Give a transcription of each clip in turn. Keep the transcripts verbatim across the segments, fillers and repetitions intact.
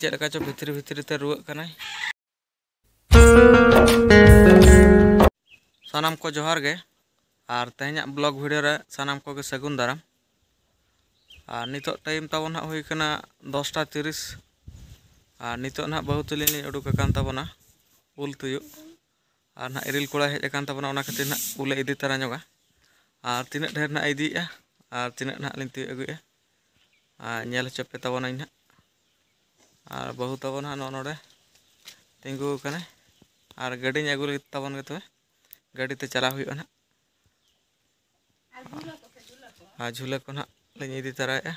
ᱪᱮᱫ ᱞᱮᱠᱟ ᱪᱚ ᱵᱷᱤᱛᱨᱤ ᱵᱷᱤᱛᱨᱤ ᱛᱮ ᱨᱩᱣᱟᱹᱜ ᱠᱟᱱᱟᱭ᱾ ᱥᱟᱱᱟᱢ ᱠᱚ ᱡᱚᱦᱟᱨ ᱜᱮ, ᱟᱨ ᱛᱮᱦᱮᱧᱟᱜ ᱵᱞᱚᱜ ᱵᱷᱤᱰᱤᱭᱳ ᱨᱮ ᱥᱟᱱᱟᱢ ᱠᱚᱜᱮ ᱥᱟᱹᱜᱩᱱ ᱫᱟᱨᱟᱢ᱾ ᱟᱨ ᱱᱤᱛᱚᱜ ᱴᱟᱭᱤᱢ ᱛᱟᱵᱚᱱ ᱦᱟᱸᱜ ᱦᱩᱭ ᱠᱟᱱᱟ ᱫᱚᱥᱴᱟ ᱛᱤᱨᱤᱥ᱾ ᱟᱨ ᱱᱤᱛᱚᱜ ᱱᱟᱦᱟᱜ ᱵᱟᱹᱦᱩ ᱛᱟᱹᱞᱤᱧ ᱞᱤᱧ ᱩᱰᱩᱠ ᱟᱠᱟᱱ ᱛᱟᱵᱚᱱᱟ ᱩᱞ ᱛᱩᱭᱩᱜ᱾ ᱟᱨ ᱱᱟᱦᱟᱜ ᱤᱨᱤᱞ ᱠᱚᱲᱟᱭ ᱦᱮᱡ ᱟᱠᱟᱱ ᱛᱟᱵᱚᱱᱟ, ᱚᱱᱟ ᱠᱷᱟᱹᱛᱤᱨ ᱱᱟᱦᱟᱜ ᱩᱞᱮ ᱤᱫᱤ ᱛᱟᱨᱟ ᱧᱚᱜᱟ᱾ ᱟᱨ ᱛᱤᱱᱟᱹᱜ ᱰᱷᱮᱨ ᱱᱟᱦᱟᱜ ᱤᱫᱤᱭᱮᱜᱼᱟ ᱟᱨ ᱛᱤᱱᱟᱹᱜ ᱱᱟᱦᱟᱜ ᱞᱤᱧ ᱛᱩᱭᱩᱜ ᱟᱹᱜᱩᱭᱮᱜᱼᱟ, ᱟᱨ ᱧᱮᱞ ᱦᱚᱪᱚ ᱯᱮ ᱛᱟᱵᱚᱱᱟᱹᱧ ᱱᱟᱦᱟᱜ᱾ ᱟᱨ ᱵᱟᱹᱦᱩ ᱛᱟᱵᱚᱱ ᱦᱟᱸᱜ ᱱᱚᱜᱼᱚ ᱱᱚᱰᱮ ᱛᱤᱸᱜᱩ ᱟᱠᱟᱱᱟᱭ᱾ ᱟᱨ ᱜᱟᱹᱰᱤᱧ ᱟᱹᱜᱩ ᱞᱟᱹᱜᱤᱫ ᱛᱟᱵᱚᱱ ᱜᱮ ᱛᱚᱵᱮ, ᱜᱟᱹᱰᱤ ᱛᱮ ᱪᱟᱞᱟᱣ ᱦᱩᱭᱩᱜᱼᱟ ᱱᱟᱦᱟᱜ᱾ ᱟᱨ ᱡᱷᱩᱞᱟᱹ ᱠᱚ ᱱᱟᱦᱟᱜ ᱞᱤᱧ ᱤᱫᱤ ᱛᱟᱨᱟᱭᱮᱜᱼᱟ᱾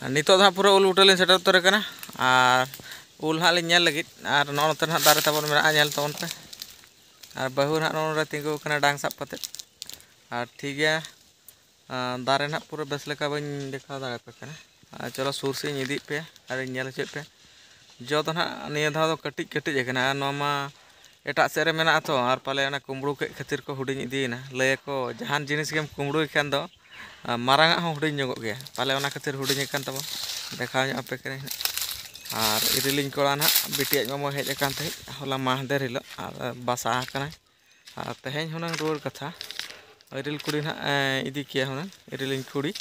ᱟᱨ ᱱᱤᱛᱚᱜ ᱫᱚ ᱦᱟᱸᱜ ᱯᱩᱨᱟᱹ ᱩᱞ ᱵᱩᱴᱟᱹ ᱞᱤᱧ ᱥᱮᱴᱮᱨ ᱩᱛᱟᱹᱨ ᱟᱠᱟᱱᱟ᱾ ᱟᱨ ᱩᱞ ᱦᱟᱸᱜ ᱞᱤᱧ ᱧᱮᱞ ᱞᱟᱹᱜᱤᱫ, ᱟᱨ ᱱᱚᱜᱼᱚ ᱱᱚᱛᱮ ᱱᱟᱦᱟᱜ ᱫᱟᱨᱮ ᱛᱟᱵᱚᱱ ᱢᱮᱱᱟᱜᱼᱟ, ᱧᱮᱞ ᱛᱟᱵᱚᱱ ᱯᱮ᱾ ᱟᱨ ᱵᱟᱹᱦᱩ ᱱᱟᱦᱟᱜ ᱱᱚᱜᱼᱚ ᱱᱚᱰᱮ ᱛᱤᱸᱜᱩ ᱟᱠᱟᱱᱟ ᱰᱟᱝ ᱥᱟᱵ ᱠᱟᱛᱮᱫ᱾ ᱟᱨ ᱴᱷᱤᱠ ᱜᱮᱭᱟ, ᱟᱨ ᱫᱟᱨᱮ ᱱᱟᱦᱟᱜ ᱯᱩᱨᱟᱹ ᱵᱮᱥ ᱞᱮᱠᱟ ᱵᱟᱹᱧ ᱫᱮᱠᱷᱟᱣ ᱫᱟᱲᱮᱭᱟᱯᱮ ᱠᱟᱱᱟ᱾ ᱟᱨ ᱪᱚᱞᱚ ᱥᱩᱨ ᱥᱮᱫ ᱤᱧ ᱤᱫᱤᱭᱮᱫ ᱯᱮᱭᱟ ᱟᱨᱤᱧ ᱧᱮᱞ ᱦᱚᱪᱚᱭᱮᱫ ᱯᱮᱭᱟ᱾ ᱡᱚ ᱫᱚ ᱱᱟᱦᱟᱜ ᱱᱤᱭᱟᱹ ᱫᱷᱟᱣ ᱫᱚ ᱠᱟᱹᱴᱤᱡ ᱠᱟᱹᱴᱤᱡ ᱟᱠᱟᱱᱟ, ᱟᱨ ᱱᱚᱣᱟ ᱢᱟ ᱮᱴᱟᱜ ᱥᱮᱫ ᱨᱮ ᱢᱮᱱᱟᱜᱼᱟ ᱛᱚ, ᱟᱨ ᱯᱟᱞᱮ ᱚᱱᱟ ᱠᱩᱢᱵᱽᱲᱩ ᱠᱮᱫ ᱠᱷᱟᱹᱛᱤᱨ ᱠᱚ ᱦᱩᱰᱤᱧ ᱤᱫᱤᱭᱮᱱᱟ᱾ ᱞᱟᱹᱭᱟᱠᱚ ᱡᱟᱦᱟᱱ ᱡᱤᱱᱤᱥ ᱜᱮᱢ ᱠᱩᱢᱵᱽᱲᱩᱭ ᱠᱷᱟᱱ ᱫᱚ, ᱟᱨ ᱢᱟᱨᱟᱝ ᱟᱜ ᱦᱚᱸ ᱦᱩᱰᱤᱧ ᱧᱚᱜᱚᱜ ᱜᱮᱭᱟ, ᱯᱟᱞᱮ ᱚᱱᱟ ᱠᱷᱟᱹᱛᱤᱨ ᱦᱩᱰᱤᱧ ᱟᱠᱟᱱ ᱛᱟᱵᱚᱱ᱾ ᱫᱮᱠᱷᱟᱣ ᱧᱚᱜ ᱟᱯᱮ ᱠᱟᱹᱱᱟᱹᱧ ᱦᱟᱸᱜ᱾ ᱟᱨ ᱤᱨᱤᱞᱤᱧ ᱠᱚᱲᱟ ᱱᱟᱦᱟᱜ ᱵᱤᱴᱤ ᱟᱡ ᱢᱟᱢᱚᱭ ᱦᱮᱡ ᱟᱠᱟᱱ ᱛᱟᱦᱮᱸᱫ ᱦᱚᱞᱟ ᱢᱟᱦᱫᱮᱨ ᱦᱤᱞᱳᱜ, ᱟᱨ ᱵᱟᱥᱟ ᱟᱠᱟᱱᱟᱭ᱾ ᱟᱨ ᱛᱮᱦᱮᱧ ᱦᱩᱱᱟᱹᱝ ᱨᱩᱣᱟᱹᱲ ᱠᱟᱛᱷᱟ, ᱤᱨᱤᱞ ᱠᱩᱲᱤ ᱱᱟᱦᱟᱜ, ᱮ, ᱤᱫᱤ ᱠᱮᱭᱟ ᱦᱩᱱᱟᱹᱝ, ᱤᱨᱤᱞᱤᱧ ᱠᱩᱲᱤ᱾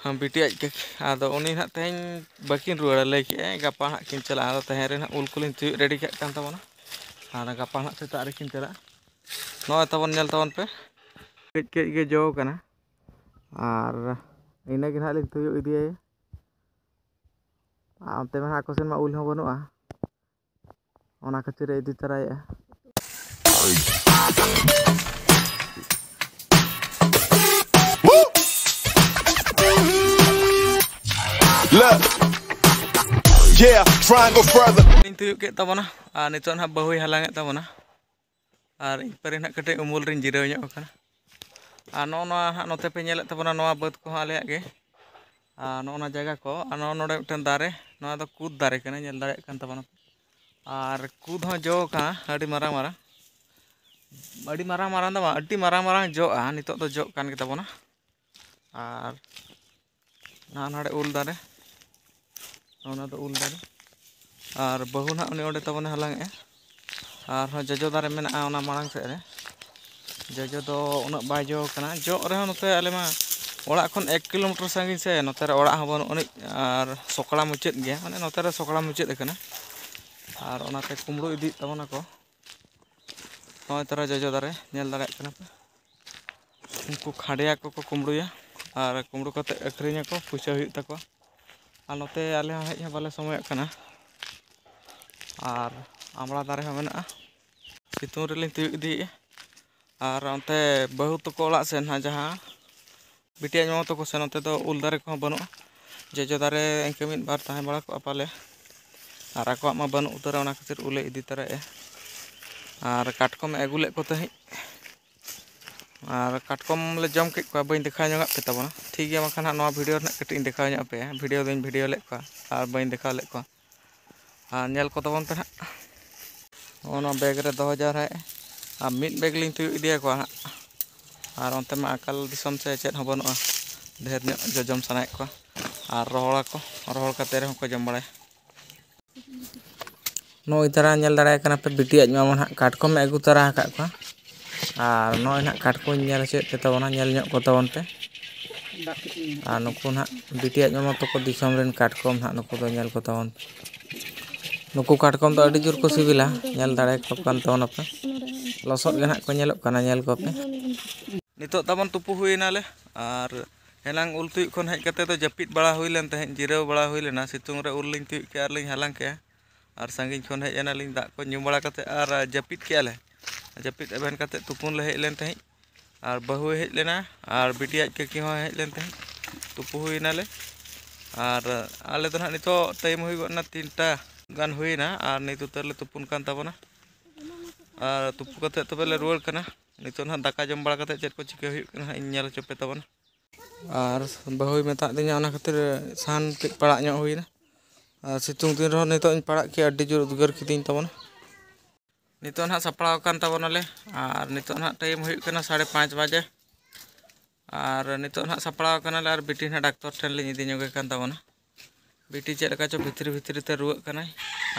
ᱦᱮᱸ, ᱵᱤᱴᱤ ᱟᱡ ᱠᱟᱹᱠᱤ᱾ ᱟᱫᱚ ᱩᱱᱤ ᱱᱟᱦᱟᱜ ᱛᱮᱦᱮᱧ ᱵᱟᱹᱠᱤᱱ ᱨᱩᱣᱟᱹᱲᱟ, ᱞᱟᱹᱭ ᱠᱮᱜᱼᱟᱭ ᱜᱟᱯᱟ ᱱᱟᱦᱟᱜ ᱠᱤᱱ ᱪᱟᱞᱟᱜᱼᱟ᱾ ᱟᱫᱚ ᱛᱮᱦᱮᱧ ᱨᱮ ᱱᱟᱦᱟᱜ ᱩᱞ ᱠᱚᱞᱤᱧ ᱛᱩᱭᱩᱜ ᱨᱮᱰᱤ ᱠᱟᱜ ᱠᱟᱱ ᱛᱟᱵᱚᱱᱟ᱾ ᱟᱨ ᱜᱟᱯᱟ ᱱᱟᱦᱟᱜ ᱥᱮᱛᱟᱜ ᱨᱮᱠᱤᱱ ᱪᱟᱞᱟᱜᱼᱟ᱾ ᱱᱚᱜᱼᱚᱭ ᱛᱟᱵᱚᱱ, ᱧᱮᱞ ᱛᱟᱵᱚᱱ ᱯᱮ, ᱠᱟᱹᱡ ᱠᱟᱹᱡ ᱜᱮ ᱡᱚ ᱠᱟᱱᱟ᱾ ᱟᱨ ᱤᱱᱟᱹ ᱜᱮ ᱱᱟᱦᱟᱜ ᱞᱤᱧ ᱛᱩᱭᱩᱜ ᱤᱫᱤᱭᱟᱭᱟ᱾ ᱟᱨ ᱚᱱᱛᱮ ᱢᱟ ᱱᱟᱦᱟᱜ ᱟᱠᱚ ᱥᱮᱱ ᱢᱟ ᱩᱞ ᱦᱚᱸ ᱵᱟᱹᱱᱩᱜᱼᱟ, ᱚᱱᱟ ᱠᱷᱟᱹᱛᱤᱨ ᱮ ᱤᱫᱤ ᱛᱟᱨᱟᱭᱮᱫᱼᱟ᱾ Look. Yeah, try and go further. ᱞᱤᱧ ᱛᱩᱭᱩᱜ ᱠᱮᱫ ᱛᱟᱵᱚᱱᱟ, ᱟᱨ ᱱᱤᱛᱚᱜ ᱱᱟᱦᱟᱜ ᱵᱟᱹᱦᱩᱭ ᱦᱟᱞᱟᱝ ᱮᱫ ᱛᱟᱵᱚᱱᱟ᱾ ᱟᱨ ᱤᱧ ᱯᱟᱹᱨᱤ ᱱᱟᱦᱟᱜ ᱠᱟᱹᱴᱤᱡ ᱩᱢᱩᱞ ᱨᱤᱧ ᱡᱤᱨᱟᱹᱣ ᱧᱚᱜ ᱟᱠᱟᱱᱟ᱾ ᱟᱨ ᱱᱚᱜᱼᱚ ᱱᱚᱣᱟ ᱦᱟᱸᱜ ᱱᱚᱛᱮ ᱯᱮ ᱧᱮᱞᱮᱫ ᱛᱟᱵᱚᱱᱟ, ᱱᱚᱣᱟ ᱵᱟᱹᱫᱽ ᱠᱚᱦᱚᱸ ᱟᱞᱮᱭᱟᱜ ᱜᱮ᱾ ᱟᱨ ᱱᱚᱜᱼᱚ ᱱᱚᱣᱟ ᱡᱟᱭᱜᱟ ᱠᱚ, ᱟᱨ ᱱᱚᱜᱼᱚ ᱱᱚᱰᱮ ᱢᱤᱫᱴᱮᱱ ᱫᱟᱨᱮ, ᱱᱚᱣᱟ ᱫᱚ ᱠᱩᱫ ᱫᱟᱨᱮ ᱠᱟᱱᱟ, ᱧᱮᱞ ᱫᱟᱲᱮᱭᱟᱜ ᱠᱟᱱ ᱛᱟᱵᱚᱱᱟ᱾ ᱟᱨ ᱠᱩᱫ ᱦᱚᱸ ᱡᱚ ᱟᱠᱟᱱᱟ, ᱟᱹᱰᱤ ᱢᱟᱨᱟᱝ ᱢᱟᱨᱟᱝ, ᱟᱹᱰᱤ ᱢᱟᱨᱟᱝ ᱢᱟᱨᱟᱝ ᱫᱚ ᱵᱟᱝ, ᱟᱹᱰᱤ ᱢᱟᱨᱟᱝ ᱢᱟᱨᱟᱝ ᱡᱚᱜᱼᱟ, ᱱᱤᱛᱚᱜ ᱫᱚ ᱡᱚᱜ ᱠᱟᱱ ᱜᱮᱛᱟᱵᱚᱱᱟ᱾ ᱟᱨ ᱱᱟᱦᱟᱜ ᱱᱟᱰᱮ ᱩᱞ ᱫᱟᱨᱮ, ᱚᱱᱟ ᱫᱚ ᱩᱞ ᱫᱟᱨᱮ᱾ ᱟᱨ ᱵᱟᱹᱦᱩ ᱱᱟᱦᱟᱜ ᱩᱱᱤ ᱚᱸᱰᱮ ᱛᱟᱵᱚᱱᱮ ᱦᱟᱞᱟᱝᱮᱜᱼᱟ᱾ ᱟᱨᱦᱚᱸ ᱡᱚᱡᱚ ᱫᱟᱨᱮ ᱢᱮᱱᱟᱜᱼᱟ ᱚᱱᱟ ᱢᱟᱲᱟᱝ ᱥᱮᱫ ᱨᱮ᱾ ᱡᱚᱡᱚ ᱫᱚ ᱩᱱᱟᱹᱜ ᱵᱟᱭ ᱡᱚ ᱠᱟᱱᱟ, ᱡᱚᱜ ᱨᱮᱦᱚᱸ ᱱᱚᱛᱮ ᱟᱞᱮ ᱢᱟ ᱚᱲᱟᱜ ᱠᱷᱚᱱ ᱮᱠ ᱠᱤᱞᱳᱢᱤᱴᱟᱨ ᱥᱟᱺᱜᱤᱧ ᱥᱮ, ᱱᱚᱛᱮ ᱨᱮ ᱚᱲᱟᱜ ᱦᱚᱸ ᱵᱟᱹᱱᱩᱜ ᱟᱹᱱᱤᱡ᱾ ᱟᱨ ᱥᱚᱠᱲᱟ ᱢᱩᱪᱟᱹᱫ ᱜᱮᱭᱟ, ᱢᱟᱱᱮ ᱱᱚᱛᱮ ᱨᱮ ᱥᱚᱠᱲᱟ ᱢᱩᱪᱟᱹᱫ ᱟᱠᱟᱱᱟ᱾ ᱟᱨ ᱚᱱᱟᱛᱮ ᱠᱩᱢᱵᱽᱲᱩ ᱤᱫᱤᱭᱮᱫ ᱛᱟᱵᱚᱱᱟᱠᱚ᱾ ᱱᱚᱜᱼᱚᱭ ᱛᱟᱨᱟ ᱡᱚᱡᱚ ᱫᱟᱨᱮ ᱧᱮᱞ ᱫᱟᱲᱮᱭᱟᱜ ᱠᱟᱱᱟ ᱯᱮ᱾ ᱩᱱᱠᱩ ᱠᱷᱟᱰᱭᱟ ᱠᱚᱠᱚ ᱠᱩᱢᱵᱽᱲᱩᱭᱟ, ᱟᱨ ᱠᱩᱢᱵᱽᱲᱩ ᱠᱟᱛᱮ ᱟᱹᱠᱷᱨᱤᱧᱟᱠᱚ, ᱯᱩᱭᱥᱟᱹ ᱦᱩᱭᱩᱜ ᱛᱟᱠᱚᱣᱟ᱾ ᱟᱨ ᱱᱚᱛᱮ ᱟᱞᱮ ᱦᱚᱸ ᱦᱮᱡ ᱦᱚᱸ ᱵᱟᱞᱮ ᱥᱚᱢᱚᱭᱚᱜ ᱠᱟᱱᱟ᱾ ᱟᱨ ᱟᱢᱲᱟ ᱫᱟᱨᱮ ᱦᱚᱸ ᱢᱮᱱᱟᱜᱼᱟ, ᱥᱤᱛᱩᱝ ᱨᱮᱞᱤᱧ ᱛᱤᱭᱳᱜ ᱤᱫᱤᱭᱮᱫᱼᱟ᱾ ᱟᱨ ᱚᱱᱛᱮ ᱵᱟᱹᱦᱩ ᱛᱟᱠᱚ ᱚᱲᱟᱜ ᱥᱮᱫ ᱱᱟᱦᱟᱜ, ᱡᱟᱦᱟᱸ ᱵᱤᱴᱤ ᱟᱡ ᱢᱟᱢᱟ ᱛᱟᱠᱚ ᱥᱮᱫ, ᱱᱚᱛᱮ ᱫᱚ ᱩᱞ ᱫᱟᱨᱮ ᱠᱚᱦᱚᱸ ᱵᱟᱹᱱᱩᱜᱼᱟ᱾ ᱡᱚᱡᱚ ᱫᱟᱨᱮ ᱤᱱᱠᱟᱹ ᱢᱤᱫ ᱵᱟᱨ ᱛᱟᱦᱮᱸ ᱵᱟᱲᱟ ᱠᱚᱜᱼᱟ ᱯᱟᱞᱮ, ᱟᱨ ᱟᱠᱚᱣᱟᱜ ᱢᱟ ᱵᱟᱹᱱᱩᱜ ᱩᱛᱟᱹᱨᱟ, ᱚᱱᱟ ᱠᱷᱟᱹᱛᱤᱨ ᱩᱞᱮ ᱤᱫᱤ ᱛᱚᱨᱟᱭᱮᱫᱼᱟ᱾ ᱟᱨ ᱠᱟᱴᱠᱚᱢᱮ ᱟᱹᱜᱩ ᱞᱮᱫ ᱠᱚ ᱛᱟᱦᱮᱸᱫ, ᱟᱨ ᱠᱟᱴᱠᱚᱢ ᱞᱮ ᱡᱚᱢ ᱠᱮᱫ ᱠᱚᱣᱟ, ᱵᱟᱹᱧ ᱫᱮᱠᱷᱟᱣ ᱧᱚᱜᱟᱜ ᱯᱮ ᱛᱟᱵᱚᱱᱟ᱾ ᱴᱷᱤᱠ ᱜᱮᱭᱟ, ᱵᱟᱝᱠᱷᱟᱱ ᱦᱟᱸᱜ ᱱᱚᱣᱟ ᱵᱷᱤᱰᱤᱭᱳ ᱨᱮ ᱱᱟᱜ ᱠᱟᱹᱴᱤᱡ ᱤᱧ ᱫᱮᱠᱷᱟᱣ ᱧᱚᱜ ᱟᱯᱮᱭᱟ᱾ ᱵᱷᱤᱰᱤᱭᱳ ᱫᱚᱧ ᱵᱷᱤᱰᱤᱭᱳ ᱞᱮᱫ ᱠᱚᱣᱟ ᱟᱨ ᱵᱟᱹᱧ ᱫᱮᱠᱷᱟᱣ ᱞᱮᱫ ᱠᱚᱣᱟ᱾ ᱟᱨ ᱧᱮᱞ ᱠᱚ ᱛᱟᱵᱚᱱ ᱯᱮ ᱱᱟᱜ᱾ ᱱᱚᱜᱼᱚ ᱱᱚᱣᱟ ᱵᱮᱜᱽ ᱨᱮ ᱫᱚᱦᱚ ᱡᱟᱣᱨᱟᱭᱮᱫᱼᱟ᱾ ᱟᱨ ᱢᱤᱫ ᱵᱮᱜᱽ ᱞᱤᱧ ᱛᱤᱭᱳᱜ ᱤᱫᱤᱭᱟᱠᱚᱣᱟ ᱦᱟᱸᱜ᱾ ᱟᱨ ᱚᱱᱛᱮ ᱢᱟ ᱟᱠᱟᱞ ᱫᱤᱥᱚᱢ ᱥᱮ ᱪᱮᱫ ᱦᱚᱸ ᱵᱟᱹᱱᱩᱜᱼᱟ, ᱰᱷᱮᱨ ᱧᱚᱜ ᱡᱚᱡᱚᱢ ᱥᱟᱱᱟᱭᱮᱫ ᱠᱚᱣᱟ᱾ ᱟᱨ ᱨᱚᱦᱚᱲᱟᱠᱚ, ᱨᱚᱦᱚᱲ ᱠᱟᱛᱮ ᱨᱮᱦᱚᱸ ᱠᱚ ᱡᱚᱢ ᱵᱟᱲᱟᱭᱟ᱾ ᱱᱚᱜᱼᱚᱭ ᱛᱟᱨᱟ ᱧᱮᱞ ᱫᱟᱲᱮᱭᱟᱭ ᱠᱟᱱᱟ ᱯᱮ, ᱵᱤᱴᱤ ᱟᱡ ᱢᱟᱢᱟ ᱱᱟᱦᱟᱜ ᱠᱟᱴᱠᱚᱢᱮ ᱟᱹᱜᱩ ᱛᱚᱨᱟ ᱟᱠᱟᱫ ᱠᱚᱣᱟ᱾ ᱟᱨ ᱱᱚᱜᱼᱚᱭ ᱱᱟᱦᱟᱜ ᱠᱟᱴᱠᱚᱢ ᱧᱮᱞ ᱦᱚᱪᱚᱭᱮᱫ ᱯᱮ ᱛᱟᱵᱚᱱᱟ, ᱧᱮᱞ ᱧᱚᱜ ᱠᱚ ᱛᱟᱵᱚᱱ ᱯᱮ᱾ ᱟᱨ ᱱᱩᱠᱩ ᱱᱟᱦᱟᱜ ᱵᱤᱴᱤ ᱟᱡ ᱢᱟᱢᱟ ᱛᱟᱠᱚ ᱫᱤᱥᱚᱢ ᱨᱮᱱ ᱠᱟᱴᱠᱚᱢ ᱱᱟᱦᱟᱜ, ᱱᱩᱠᱩ ᱫᱚ ᱧᱮᱞ ᱠᱚ ᱛᱟᱵᱚᱱ ᱯᱮ᱾ ᱱᱩᱠᱩ ᱠᱟᱴᱠᱚᱢ ᱫᱚ ᱟᱹᱰᱤ ᱡᱳᱨ ᱠᱚ ᱥᱤᱵᱤᱞᱟ, ᱧᱮᱞ ᱫᱟᱲᱮᱭᱟᱠᱚ ᱠᱟᱱ ᱛᱟᱵᱚᱱᱟᱯᱮ᱾ ᱞᱚᱥᱚᱫ ᱜᱮ ᱱᱟᱦᱟᱜ ᱠᱚ ᱧᱮᱞᱚᱜ ᱠᱟᱱᱟ, ᱧᱮᱞ ᱠᱚᱯᱮ᱾ ᱱᱤᱛᱚᱜ ᱛᱟᱵᱚᱱ ᱛᱩᱯᱩ ᱦᱩᱭ ᱮᱱᱟᱞᱮ, ᱟᱨ ᱮᱱᱟᱝ ᱩᱞ ᱛᱩᱭᱩᱜ ᱠᱷᱚᱱ ᱦᱮᱡ ᱠᱟᱛᱮ ᱫᱚ ᱡᱟᱹᱯᱤᱫ ᱵᱟᱲᱟ ᱦᱩᱭ ᱞᱮᱱ ᱛᱟᱦᱮᱸᱫ, ᱡᱤᱨᱟᱹᱣ ᱵᱟᱲᱟ ᱦᱩᱭ ᱞᱮᱱᱟ᱾ ᱥᱤᱛᱩᱝ ᱨᱮ ᱩᱞ ᱞᱤᱧ ᱛᱩᱭᱩᱜ ᱠᱮᱜᱼᱟ ᱟᱨ ᱞᱤᱧ ᱦᱟᱞᱟᱝ ᱠᱮᱜᱼᱟ᱾ ᱟᱨ ᱥᱟᱺᱜᱤᱧ ᱠᱷᱚᱱ ᱦᱮᱡ ᱮᱱᱟᱞᱤᱧ, ᱫᱟᱜ ᱠᱚ ᱧᱩ ᱵᱟᱲᱟ ᱠᱟᱛᱮ ᱟᱨ ᱡᱟᱹᱯᱤᱫ ᱠᱮᱜᱼᱟ ᱞᱮ᱾ ᱡᱟᱹᱯᱤᱫ ᱮᱵᱷᱮᱱ ᱠᱟᱛᱮ ᱛᱩᱯᱩᱱ ᱞᱮ ᱦᱮᱡ ᱞᱮᱱ ᱛᱟᱦᱮᱸᱫ, ᱟᱨ ᱵᱟᱹᱦᱩᱭ ᱦᱮᱡ ᱞᱮᱱᱟ, ᱟᱨ ᱵᱤᱴᱤ ᱟᱡ ᱠᱟᱹᱠᱤ ᱦᱚᱸ ᱦᱮᱡ ᱞᱮᱱ ᱛᱟᱦᱮᱸᱫ᱾ ᱛᱩᱯᱩ ᱦᱩᱭ ᱮᱱᱟᱞᱮ᱾ ᱟᱨ ᱟᱞᱮ ᱫᱚ ᱱᱟᱦᱟᱜ ᱱᱤᱛᱚᱜ ᱴᱟᱭᱤᱢ ᱦᱩᱭ ᱜᱚᱫ ᱮᱱᱟ ᱛᱤᱱᱴᱟ, ᱜᱟᱱ ᱦᱩᱭᱱᱟ ᱟᱨ ᱱᱤᱛ ᱩᱛᱟᱹᱨ ᱞᱮ ᱛᱩᱯᱩᱱ ᱠᱟᱱ ᱛᱟᱵᱚᱱᱟ᱾ ᱟᱨ ᱛᱩᱯᱩ ᱠᱟᱛᱮᱫ ᱛᱚᱵᱮ ᱞᱮ ᱨᱩᱣᱟᱹᱲ ᱠᱟᱱᱟ᱾ ᱱᱤᱛᱚᱜ ᱱᱟᱦᱟᱜ ᱫᱟᱠᱟ ᱡᱚᱢ ᱵᱟᱲᱟ ᱠᱟᱛᱮᱫ ᱪᱮᱫ ᱠᱚ ᱪᱤᱠᱟᱹ ᱦᱩᱭᱩᱜ ᱠᱟᱱᱟ ᱦᱟᱸᱜ ᱤᱧ ᱧᱮᱞ ᱦᱚᱪᱚ ᱯᱮ ᱛᱟᱵᱚᱱᱟ᱾ ᱟᱨ ᱵᱟᱹᱦᱩᱭ ᱢᱮᱛᱟᱫ ᱞᱤᱧᱟ, ᱚᱱᱟ ᱠᱷᱟᱹᱛᱤᱨ ᱥᱟᱦᱟᱱ ᱠᱟᱹᱡ ᱯᱟᱲᱟᱜ ᱧᱚᱜ ᱦᱩᱭᱱᱟ᱾ ᱟᱨ ᱥᱤᱛᱩᱝ ᱫᱤᱱ ᱨᱮᱦᱚᱸ ᱱᱤᱛᱚᱜ ᱤᱧ ᱯᱟᱲᱟᱜ ᱠᱮᱭᱟ, ᱟᱹᱰᱤ ᱡᱳᱨ ᱩᱫᱽᱜᱟᱹᱨ ᱠᱤᱫᱤᱧ ᱛᱟᱵᱚᱱᱟ᱾ ᱱᱤᱛᱚᱜ ᱱᱟᱦᱟᱜ ᱥᱟᱯᱲᱟᱣ ᱟᱠᱟᱱ ᱛᱟᱵᱚᱱᱟᱞᱮ ᱟᱨ ᱱᱤᱛᱚᱜ ᱱᱟᱦᱟᱜ ᱴᱟᱭᱤᱢ ᱦᱩᱭᱩᱜ ᱠᱟᱱᱟ ᱥᱟᱲᱮ ᱯᱟᱸᱪ ᱵᱟᱡᱮ᱾ ᱟᱨ ᱱᱤᱛᱚᱜ ᱱᱟᱦᱟᱜ ᱥᱟᱯᱲᱟᱣ ᱟᱠᱟᱱᱟᱞᱮ ᱟᱨ ᱵᱤᱴᱤ ᱱᱟᱦᱟᱜ ᱰᱟᱠᱛᱚᱨ ᱴᱷᱮᱱ ᱞᱤᱧ ᱤᱫᱤ ᱧᱚᱜᱮ ᱠᱟᱱ ᱛᱟᱵᱚᱱᱟ᱾ ᱵᱤᱴᱤ ᱪᱮᱫ ᱞᱮᱠᱟ ᱪᱚ ᱵᱷᱤᱛᱨᱤ ᱵᱷᱤᱛᱨᱤ ᱛᱮ ᱨᱩᱣᱟᱹᱜ ᱠᱟᱱᱟᱭ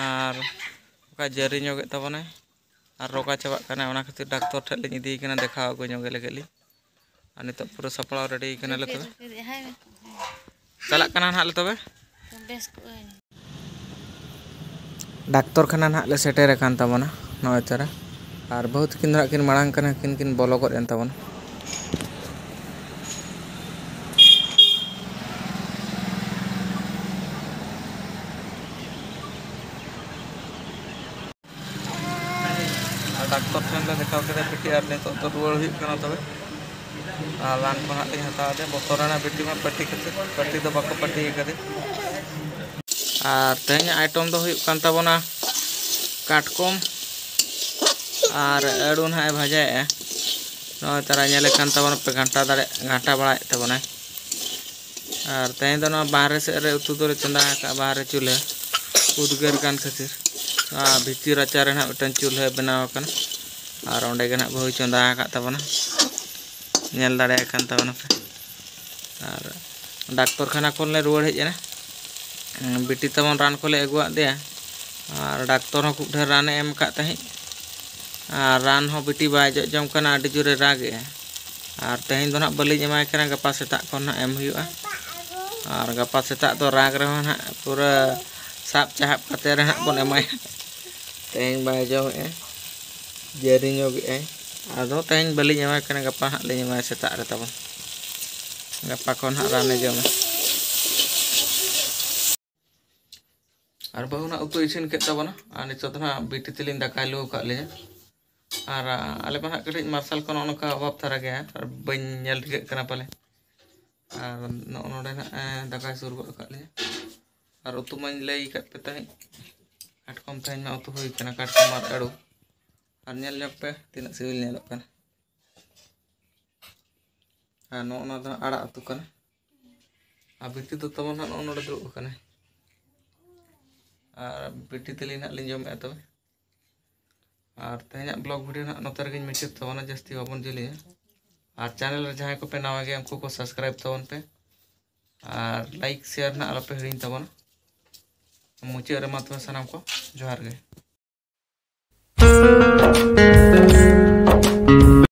ᱟᱨ ᱚᱱᱠᱟ ᱡᱟᱹᱨᱤ ᱧᱚᱜᱮᱫ ᱛᱟᱵᱚᱱᱟᱭ ᱟᱨ ᱨᱚᱜᱟ ᱪᱟᱵᱟᱜ ᱠᱟᱱᱟᱭ᱾ ᱚᱱᱟ ᱠᱷᱟᱹᱛᱤᱨ ᱰᱟᱠᱛᱚᱨ ᱴᱷᱮᱱ ᱞᱤᱧ ᱤᱫᱤᱭᱮ ᱠᱟᱱᱟ ᱫᱮᱠᱷᱟᱣ ᱟᱹᱜᱩ ᱧᱚᱜᱮ ᱞᱟᱹᱜᱤᱫ ᱞᱤᱧ᱾ ᱟᱨ ᱱᱤᱛᱚᱜ ᱯᱩᱨᱟᱹ ᱥᱟᱯᱲᱟᱣ ᱨᱮᱰᱤ ᱠᱟᱱᱟᱞᱮ ᱛᱚᱵᱮ᱾ ᱪᱟᱞᱟᱜ ᱠᱟᱱᱟ ᱱᱟᱦᱟᱜ ᱞᱮ ᱛᱚᱵᱮ᱾ ᱵᱮᱥ ᱠᱚᱜᱼᱟᱹᱧ᱾ ᱰᱟᱠᱛᱚᱨ ᱠᱷᱟᱱᱟ ᱱᱟᱦᱟᱜ ᱞᱮ ᱥᱮᱴᱮᱨ ᱟᱠᱟᱱ ᱛᱟᱵᱚᱱᱟ ᱱᱚᱜᱼᱚᱭ ᱛᱚᱨᱟ᱾ ᱟᱨ ᱵᱟᱹᱦᱩ ᱛᱟᱹᱠᱤᱱ ᱫᱚ ᱱᱟᱦᱟᱜ ᱠᱤᱱ ᱢᱟᱲᱟᱝ ᱠᱟᱱᱟ, ᱠᱤᱱ ᱠᱤᱱ ᱵᱚᱞᱚ ᱜᱚᱫ ᱮᱱ ᱛᱟᱵᱚᱱᱟ᱾ ᱟᱨ ᱰᱟᱠᱛᱚᱨ ᱴᱷᱮᱱ ᱞᱮ ᱫᱮᱠᱷᱟᱣ ᱠᱮᱫᱟ ᱵᱤᱴᱤ, ᱟᱨ ᱱᱤᱛᱚᱜ ᱫᱚ ᱨᱩᱣᱟᱹᱲ ᱦᱩᱭᱩᱜ ᱠᱟᱱᱟ ᱛᱚᱵᱮ᱾ ᱟᱨ ᱨᱟᱱ ᱠᱚ ᱦᱟᱸᱜ ᱞᱤᱧ ᱦᱟᱛᱟᱣ ᱟᱫᱮᱭᱟ, ᱵᱚᱛᱚᱨᱟᱱᱟᱜ ᱵᱤᱴᱤ ᱢᱟ ᱯᱟᱹᱴᱤ ᱠᱷᱟᱹᱛᱤᱨ, ᱯᱟᱹᱴᱤ ᱫᱚ ᱵᱟᱠᱚ ᱯᱟᱹᱴᱤ ᱟᱠᱟᱫᱮ᱾ ᱟᱨ ᱛᱮᱦᱮᱧᱟᱜ ᱟᱭᱴᱚᱢ ᱫᱚ ᱦᱩᱭᱩᱜ ᱠᱟᱱ ᱛᱟᱵᱚᱱᱟ ᱠᱟᱴᱠᱚᱢ ᱟᱨ ᱟᱹᱲᱩ ᱱᱟᱦᱟᱜ ᱮ ᱵᱷᱟᱡᱟᱭᱮᱫᱼᱟ᱾ ᱱᱚᱜᱼᱚᱭ ᱛᱟᱨᱟ ᱧᱮᱞᱮᱫ ᱠᱟᱱ ᱛᱟᱵᱚᱱᱟ ᱯᱮ, ᱜᱷᱟᱱᱴᱟ ᱫᱟᱲᱮ, ᱜᱷᱟᱱᱴᱟ ᱵᱟᱲᱟᱭᱮᱫ ᱛᱟᱵᱚᱱᱟᱭ᱾ ᱟᱨ ᱛᱮᱦᱮᱧ ᱫᱚ ᱱᱚᱣᱟ ᱵᱟᱦᱨᱮ ᱥᱮᱫ ᱨᱮ ᱩᱛᱩ ᱫᱚᱞᱮ ᱪᱚᱸᱫᱟ ᱟᱠᱟᱫᱼᱟ, ᱵᱟᱦᱨᱮ ᱪᱩᱞᱦᱟᱹ, ᱩᱫᱽᱜᱟᱹᱨ ᱠᱟᱱ ᱠᱷᱟᱹᱛᱤᱨ᱾ ᱱᱚᱣᱟ ᱵᱷᱤᱛᱤᱨ ᱨᱟᱪᱟ ᱨᱮ ᱱᱟᱦᱟᱜ ᱢᱤᱫᱴᱟᱝ ᱪᱩᱞᱦᱟᱹ ᱵᱮᱱᱟᱣ ᱟᱠᱟᱱᱟ, ᱟᱨ ᱚᱸᱰᱮ ᱜᱮ ᱱᱟᱦᱟᱜ ᱵᱟᱹᱦᱩᱭ ᱪᱚᱸᱫᱟ ᱟᱠᱟᱫ ᱛᱟᱵᱚᱱᱟ, ᱧᱮᱞ ᱫᱟᱲᱮᱭᱟᱜ ᱠᱟᱱ ᱛᱟᱵᱚᱱᱟ ᱯᱮ᱾ ᱟᱨ ᱰᱟᱠᱛᱚᱨ ᱠᱷᱟᱱᱟ ᱠᱷᱚᱱ ᱞᱮ ᱨᱩᱣᱟᱹᱲ ᱦᱮᱡ ᱮᱱᱟ᱾ ᱵᱤᱴᱤ ᱛᱟᱵᱚᱱ ᱨᱟᱱ ᱠᱚᱞᱮ ᱟᱹᱜᱩᱣᱟᱫ ᱫᱮᱭᱟ, ᱟᱨ ᱰᱟᱠᱛᱚᱨ ᱦᱚᱸ ᱠᱷᱩᱵ ᱰᱷᱮᱨ ᱨᱟᱱᱮ ᱮᱢ ᱟᱠᱟᱫ ᱛᱟᱦᱮᱸᱫ, ᱟᱨ ᱨᱟᱱ ᱦᱚᱸ ᱵᱤᱴᱤ ᱵᱟᱭ ᱡᱚᱜ ᱡᱚᱝ ᱠᱟᱱᱟ, ᱟᱹᱰᱤ ᱡᱳᱨᱮ ᱨᱟᱜᱮᱜᱼᱟ᱾ ᱟᱨ ᱛᱮᱦᱮᱧ ᱫᱚ ᱱᱟᱦᱟᱜ ᱵᱟᱹᱞᱤᱧ ᱮᱢᱟᱭ ᱠᱟᱱᱟ, ᱜᱟᱯᱟ ᱥᱮᱛᱟᱜ ᱠᱷᱚᱱ ᱱᱟᱦᱟᱜ ᱮᱢ ᱦᱩᱭᱩᱜᱼᱟ᱾ ᱟᱨ ᱜᱟᱯᱟ ᱥᱮᱛᱟᱜ ᱫᱚ ᱨᱟᱜᱽ ᱨᱮᱦᱚᱸ ᱱᱟᱦᱟᱜ ᱯᱩᱨᱟᱹ ᱥᱟᱵ ᱪᱟᱦᱟᱵ ᱠᱟᱛᱮ ᱨᱮ ᱱᱟᱦᱟᱜ ᱵᱚᱱ ᱮᱢᱟᱭᱟ᱾ ᱛᱮᱦᱮᱧ ᱵᱟᱭ ᱡᱚᱢᱮᱜᱼᱟ, ᱡᱟᱹᱨᱤ ᱧᱚᱜᱮᱜᱼᱟᱭ᱾ ᱟᱫᱚ ᱛᱮᱦᱮᱧ ᱵᱟᱹᱞᱤᱧ ᱮᱢᱟᱭ ᱠᱟᱱᱟ, ᱜᱟᱯᱟ ᱦᱟᱸᱜ ᱞᱤᱧ ᱮᱢᱟᱭᱟ ᱥᱮᱛᱟᱜ ᱨᱮ ᱛᱟᱵᱚᱱ᱾ ᱜᱟᱯᱟ ᱠᱷᱚᱱ ᱦᱟᱸᱜ ᱨᱟᱱᱮ ᱡᱚᱢᱟ᱾ ᱟᱨ ᱵᱟᱹᱦᱩ ᱱᱟᱜ ᱩᱛᱩ ᱤᱥᱤᱱ ᱠᱮᱫ ᱛᱟᱵᱚᱱᱟ᱾ ᱟᱨ ᱱᱤᱛᱚᱜ ᱫᱚ ᱱᱟᱜ ᱵᱤᱴᱤ ᱛᱟᱹᱞᱤᱧ ᱫᱟᱠᱟᱭ ᱞᱩ ᱟᱠᱟᱫ ᱞᱤᱧᱟ᱾ ᱟᱨ, ᱟ, ᱟᱞᱮ ᱢᱟ ᱱᱟᱜ ᱠᱟᱹᱴᱤᱡ ᱢᱟᱨᱥᱟᱞ ᱠᱚ ᱱᱚᱜᱼᱚ ᱱᱚᱝᱠᱟ ᱚᱵᱷᱟᱵᱽ ᱫᱷᱟᱨᱟ ᱜᱮᱭᱟ, ᱟᱨ ᱵᱟᱹᱧ ᱧᱮᱞ ᱴᱷᱤᱠᱟᱹᱜ ᱠᱟᱱᱟ ᱯᱟᱞᱮ᱾ ᱟᱨ ᱱᱚᱜᱼᱚ ᱱᱚᱰᱮ ᱱᱟᱜ, ᱮ, ᱫᱟᱠᱟᱭ ᱥᱩᱨ ᱜᱚᱫ ᱟᱠᱟᱫ ᱞᱤᱧᱟ᱾ ᱟᱨ ᱩᱛᱩ ᱢᱟᱧ ᱞᱟᱹᱭ ᱟᱠᱟᱫ ᱯᱮ ᱛᱟᱦᱮᱸᱫ, ᱠᱟᱴᱠᱚᱢ ᱛᱮᱦᱮᱧ ᱢᱟ ᱩᱛᱩ ᱦᱩᱭ ᱠᱟᱱᱟ, ᱠᱟᱴᱠᱚᱢ ᱟᱨ ᱟᱹᱲᱩ᱾ ᱟᱨ ᱧᱮᱞ ᱧᱚᱜ ᱯᱮ ᱛᱤᱱᱟᱹᱜ ᱥᱤᱵᱤᱞ ᱧᱮᱞᱚᱜ ᱠᱟᱱᱟ᱾ ᱟᱨ ᱱᱚᱜᱼᱚ ᱱᱚᱣᱟ ᱫᱚ ᱟᱲᱟᱜ ᱩᱛᱩ ᱠᱟᱱᱟ᱾ ᱟᱨ ᱵᱤᱴᱤ ᱫᱚ ᱛᱟᱵᱚᱱ ᱦᱟᱸᱜ ᱱᱚᱜᱼᱚ ᱱᱚᱰᱮ ᱫᱩᱲᱩᱵ ᱟᱠᱟᱱᱟᱭ᱾ ᱟᱨ ᱵᱤᱴᱤ ᱛᱟᱹᱞᱤᱧ ᱦᱟᱸᱜ ᱞᱤᱧ ᱡᱚᱢᱮᱫᱼᱟ ᱛᱚᱵᱮ᱾ ᱟᱨ ᱛᱮᱦᱮᱧᱟᱜ vlog video ᱦᱟᱸᱜ ᱱᱚᱛᱮ ᱨᱮᱜᱮᱧ ᱢᱩᱪᱟᱹᱫ ᱛᱟᱵᱚᱱᱟ, ᱡᱟᱹᱥᱛᱤ ᱵᱟᱵᱚᱱ ᱡᱤᱞᱤᱧᱟ᱾ ᱟᱨ channel ᱨᱮ ᱡᱟᱦᱟᱸᱭ ᱠᱚᱯᱮ ᱱᱟᱣᱟ ᱜᱮᱭᱟ, ᱩᱱᱠᱩ ᱠᱚ subscribe ᱛᱟᱵᱚᱱ ᱯᱮ᱾ ᱟᱨ like share ᱦᱟᱸᱜ ᱟᱞᱚᱯᱮ ᱦᱤᱲᱤᱧ ᱛᱟᱵᱚᱱᱟ᱾ ᱢᱩᱪᱟᱹᱫ ᱨᱮᱢᱟ ᱛᱚᱵᱮ ᱥᱟᱱᱟᱢ ᱠᱚ ᱡᱚᱦᱟᱨ ᱜᱮ᱾